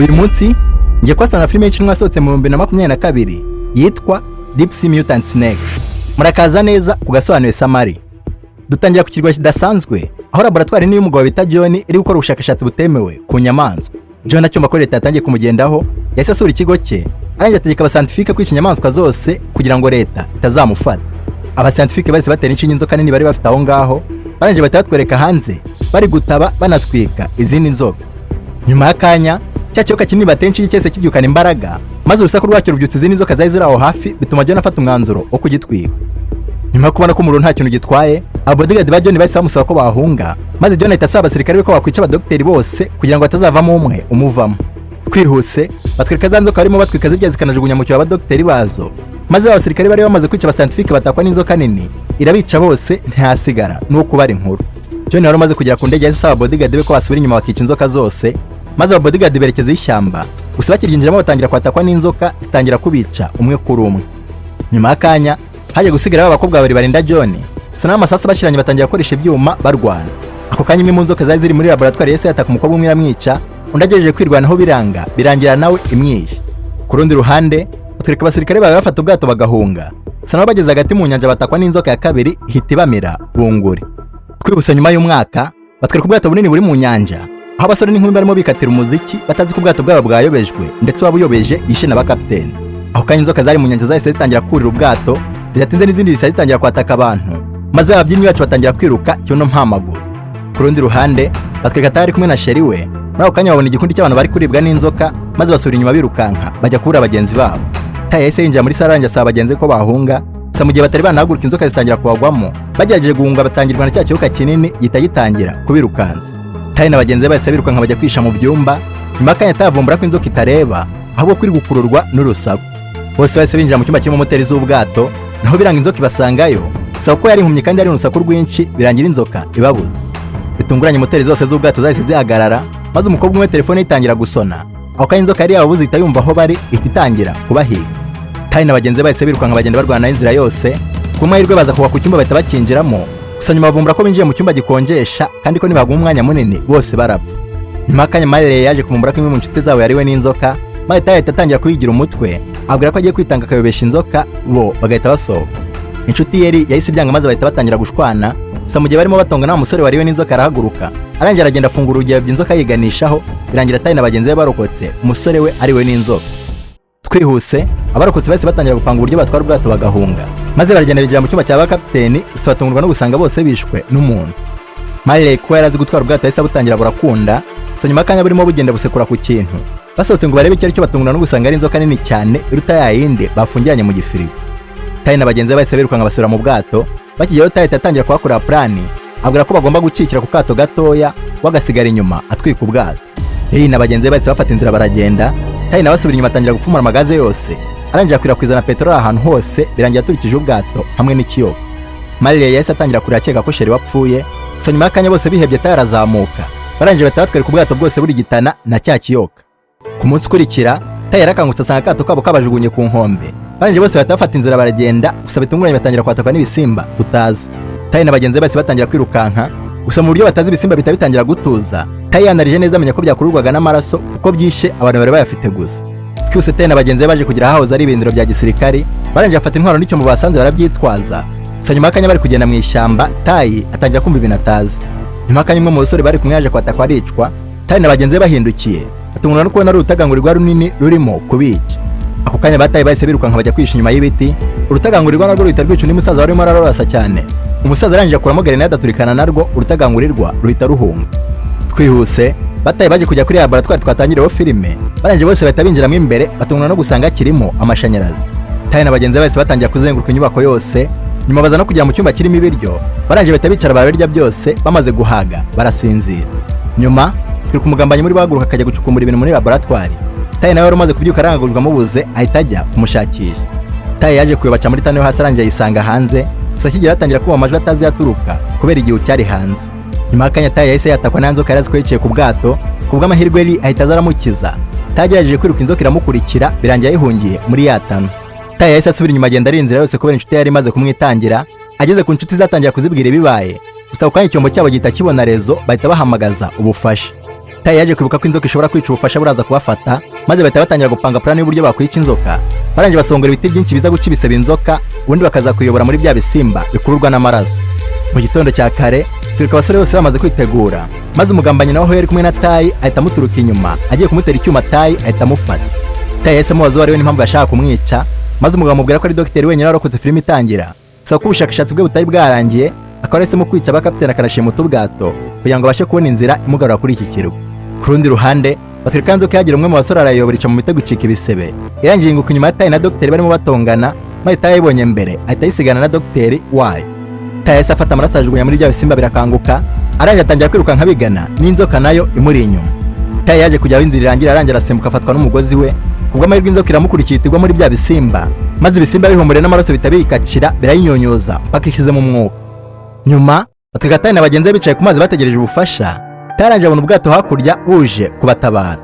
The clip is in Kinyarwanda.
Uyu munsi ngiye kubasanga filime y'Inshinwa yasohotse mu 2022 yitwa Deep Sea Mutant Snake. Murakaza neza ku gasobanuye Samari. Dutangira ku kirwa kidasanzwe, aho laboratwari nini y'umugabo bita John iri gukora ubushakashatsi butemewe ku nyamaswa. John acyumva ko leta yatangiye kumugendaho, yahise asura ikigo cye, arangije ategeka abascientifique kwica inyamaswa zose kugira ngo leta itazamufata. Abascientifique bahise batera inshinge inzoka nini bari bafite aho ngaho, barangije bahita batwereka hanze bari gutaba banatwika izindi nzoka. Nyuma y'akanya, cya kiyoka kinini bateye inshinge cyose kibyukana imbaraga, maze urusaku rwacyo rubyutsa izindi nzoka zari ziri aho hafi, bituma John afata umwanzuro wo kugitwika. Nyuma yo kubona ko umuriro nta kintu gitwaye, ababodyguard ba John bahise bamusaba ko bahunga, maze John ahita asaba abasirikare be ko bakwica abadogiteri bose kugira ngo hatazavamo umwe umuvamo. Twihuse, batwereka za nzoka barimo batwika, zirya zikanajugunya mu cyobo abadogiteri bazo, maze ba basirikare bari bamaze kwica abascientifique batakwa n'inzoka nini, irabica bose, ntihasigara nuko kubara inkuru. John wari umaze kugera ku ndege yahise asaba bodyguard be ko basubira inyuma bakica inzoka zose, maze ababodyguard berekeza ishyamba. Gusa bakiryinjiramo batangira kwatakwa n'inzoka, zitangira kubica umwe kuri umwe. Nyuma y'akanya haje gusigara abakobwa babiri barinda John, gusa n'amasasu bashiranye batangira gukoresha ibyuma barwana. Ako kanya imwe mu nzoka zari ziri muri laboratwari yahise yataka umukobwa umwe iramwica, undi agerageje kwirwanaho biranga, birangira nawe imwishe. Ku rundi ruhande batwereka abasirikare bawe bafata ubwato bagahunga, gusa nabo bageze hagati mu nyanja batakwa n'inzoka ya kabiri, ihita ibamira bunguri. Twihuse, nyuma y'umwaka batwereka ubwato bunini buri mu nyanja, aho abasore n'inkumi barimo bikatira umuziki batazi ko ubwato bwabo bwayobejwe, ndetse uwaba uyobeje yishe na bakapiteni. Aho kanya inzoka zari mu nyanja zahise zitangira kurira ubwato, bidatinze n'izindi zihise zitangira kwataka abantu, maze ababyinnyi bacu batangira kwiruka kibuno mpamaguru. Ku rundi ruhande batwereka atari kumwe na chéri we. Muri ako kanya babona igikundi cy'abantu bari kuribwa n'inzoka, maze basubira inyuma birukanka bajya kubura bagenzi babo. Tayi yahise yinjira muri salle, arangije asaba bagenzi be ko bahunga. Gusa mu gihe batari banahaguruka, inzoka zitangira kubagwamo. Bagerageje guhunga batangirwa na cya kiyoka kinini, gihita gitangira kubirukansa. Tayi na bagenzi be bahise birukanka bajya kwihisha mu byumba. Nyuma y'akanya atavumbura ko inzoka itareba, ahubwo ko iri gukururwa n'urusaku. Bose bahise binjira mu cyumba kirimo moteri z'ubwato, naho biranga inzoka ibasangayo. Gusa kuko yari impumyi kandi ari urusaku rwinshi, birangira inzoka ibabuze. Bitunguranye moteri zose z'ubwato zahise zihagarara, maze umukobwa umwe telefone ye itangira gusona. Aho kanya inzoka yari yababuze ihita yumva aho bari, ihita itangira kubahiga. Tayi na bagenzi be bahise birukanka bagenda barwana inzira yose. Ku mahirwe baza kugwa ku cyumba, bahita bakinjiramo. Gusa nyuma bavumbura ko binjiye mu cyumba gikonjesha, kandi ko nibaguma umwanya munini bose barapfa. Nyuma y'akanya Marire yaje kuvumbura ko imwe mu nshuti zabo yariwe n'inzoka, maze Tayi ahita atangira kuyigira umutwe, abwira ko agiye kwitanga akayobesha inzoka, bo bagahita basohoka. Inshuti yeri yahise ibyanga, maze bahita batangira gushwana. Gusa mu gihe barimo batongana, wa musore wariwe n'inzoka arahaguruka, arangira aragenda afungura urugi ayobya inzoka yiganishaho. Birangira Tayi na bagenzi be barokotse, umusore we ariwe n'inzoka. Twihuse, abarokotse bahise batangira gupanga uburyo batwara ubwato bagahunga, maze baragenda binjira mu cyumba cya ba kapiteni. Gusa batungurwa no gusanga bose bishwe n'umuntu. Marley kuba yari azi gutwara ubwato yahise abutangira burakunda. Gusa nyuma y'akanya burimo bugenda busekura ku kintu. Basohotse ngo barebe icyo ari cyo, batungurwa no gusanga ari inzoka nini cyane iruta ya yindi bafungiranye mu gifirigo. Tayi na bagenzi be bahise birukanka basubira mu bwato. Bakigeraho, Tayi ahita atangira kuhakorera plan, abwira ko bagomba gukikira ku kato gatoya, we agasigara inyuma atwika ubwato. Lili na bagenzi be bahise bafata inzira baragenda. Tayi nawe asubira inyuma atangira gupfumura amagaze yose, arangije akwirakwiza na peteroli ahantu hose, birangira aturikije ubwato hamwe n'ikiyoka. Marley yahise atangira kurira akeka ko chéri wapfuye. Gusa nyuma y'akanya bose bihebye, Tayi arazamuka, barangije bahita batwereka ubwato bwose burigitana na cya kiyoka. Ku munsi ukurikira Tayi yarakangutse asanga akato kabo kabajugunye ku nkombe. Barangije bose bahita bafata inzira baragenda. Gusa bitunguranye batangira kwatakwa n'ibisimba tutazi. Tayi na bagenzi be bahise batangira kwirukanka. Gusa mu buryo batazi, ibisimba bihita bitangira gutuza. Tayi yanarije neza amenya ko byakururwaga n'amaraso, kuko byishe abantu bari bayafite gusa. Twihuse, Tayi na bagenzi be baje kugera ahahoze ari ibirindiro bya gisirikari, barangije bafata intwaro n'icyombo basanze barabyitwaza. Gusa nyuma y'akanya bari kugenda mu ishyamba, Tayi atangira kumva ibintu atazi. Nyuma y'akanya umwe mu basore bari kumwe yaje kwatakwa aricwa. Tayi na bagenzi be bahindukiye batungurwa no kubona ari urutagangurirwa runini rurimo kubica. Ako kanya bataye bahise birukanka bajya kwihisha inyuma y'ibiti. Urutagangurirwa narwo ruhita rwica undi musaza warimo ararorasa cyane. Umusaza arangije akuramo grenade aturikana narwo, urutagangurirwa ruhita ruhunga. Twihuse, bataye baje kujya kuri laboratwari twatangiriyeho filime. Barangije bose bahita binjiramo imbere, batungurwa no gusanga kirimo amashanyarazi. Tayi na bagenzi be bahise batangira kuzenguruka inyubako yose, nyuma baza no kujya mu cyumba kirimo ibiryo. Barangije bahita bicara barabirya byose, bamaze guhaga barasinzira. Nyuma turi ku mugambanyi muri bahaguruka akajya gucukumbura ibintu muri laboratwari. Tayi nawe wari umaze kubyuka arangagurwa amubuze, ahita ajya kumushakisha. Tayi yaje kuyobaca muri tunnel yo hasi, arangiye ayisanga hanze. Gusa akigera atangira kumva amajwi atazi yaturuka kubera igihu cyari hanze. Nyuma y'akanya Tayi yahise yatakwa n'inzoka yari azi ko yicaye ku bwato. Ku bw'amahirwe Lee ahita aza aramukiza. Tayi agerageje kwiruka, inzoka iramukurikira, birangira yihungiye muri ya tunnel. Tayi yahise asubira inyuma agenda ari inzira yose kubera inshuti yari imaze kumwitangira. Ageze ku nshuti zatangira kuzibwira ibibaye. Gusa ako kanya icyombo cyabo gihita kibona réseau, bahita bahamagaza ubufasha. Tayi yaje kwibuka ko inzoka ishobora kwica ubufasha buraza kubafata, maze bahita batangira gupanga plan y'uburyo bakwica inzoka. Barangije basongora ibiti byinshi biza guca ibisebe inzoka, ubundi bakaza kuyobora muri bya bisimba bikururwa n'amaraso. Mu gitondo cya kare tureka abasore bose bamaze kwitegura, maze umugambanyi nawe aho yari kumwe na Tayi ahita amuturuka inyuma agiye kumutera icyuma. Tayi ahita amufata. Tayi yahise amubaza uwo ari we n'impamvu yashaka kumwica, maze umugabo amubwira ko ari dogiteri wenyine warokotse filime itangira, gusa ko ubushakashatsi bwe butari bwarangiye, akaba yahisemo kwica abakapiteni akanashimuta ubwato kugira ngo abashe kubona inzira imugarura kuri iki kirwa. Ku rundi ruhande batwereka inzoka yagira umwe mu basore arayobora, ica mu mitego, icika ibisebe. Irangiye inguka inyuma ya Tayi na dogiteri barimo batongana, maze Tayi ayibonye mbere ahita ayisigana na dogiteri wayo. Tayi yahise afata amaraso ajugunya muri bya bisimba, birakanguka. Arangije atangira kwirukanka bigana n'inzoka nayo imuri inyuma. Tayi yaje kujya aho inzira irangira, arangira arasimbuka afatwa n'umugozi we. Kubw'amahirwe inzoka iramukurikiye, itigwa muri bya bisimba, maze ibisimba bihumuriye n'amaraso bihita biyikacira, birayinyunyuza mpaka ishizemo umwuka. Nyuma batwereka Tayi na bagenzi be bicaye ku mazi bategereje ubufasha. Tayi arangije abona ubwato hakurya buje kubatabara.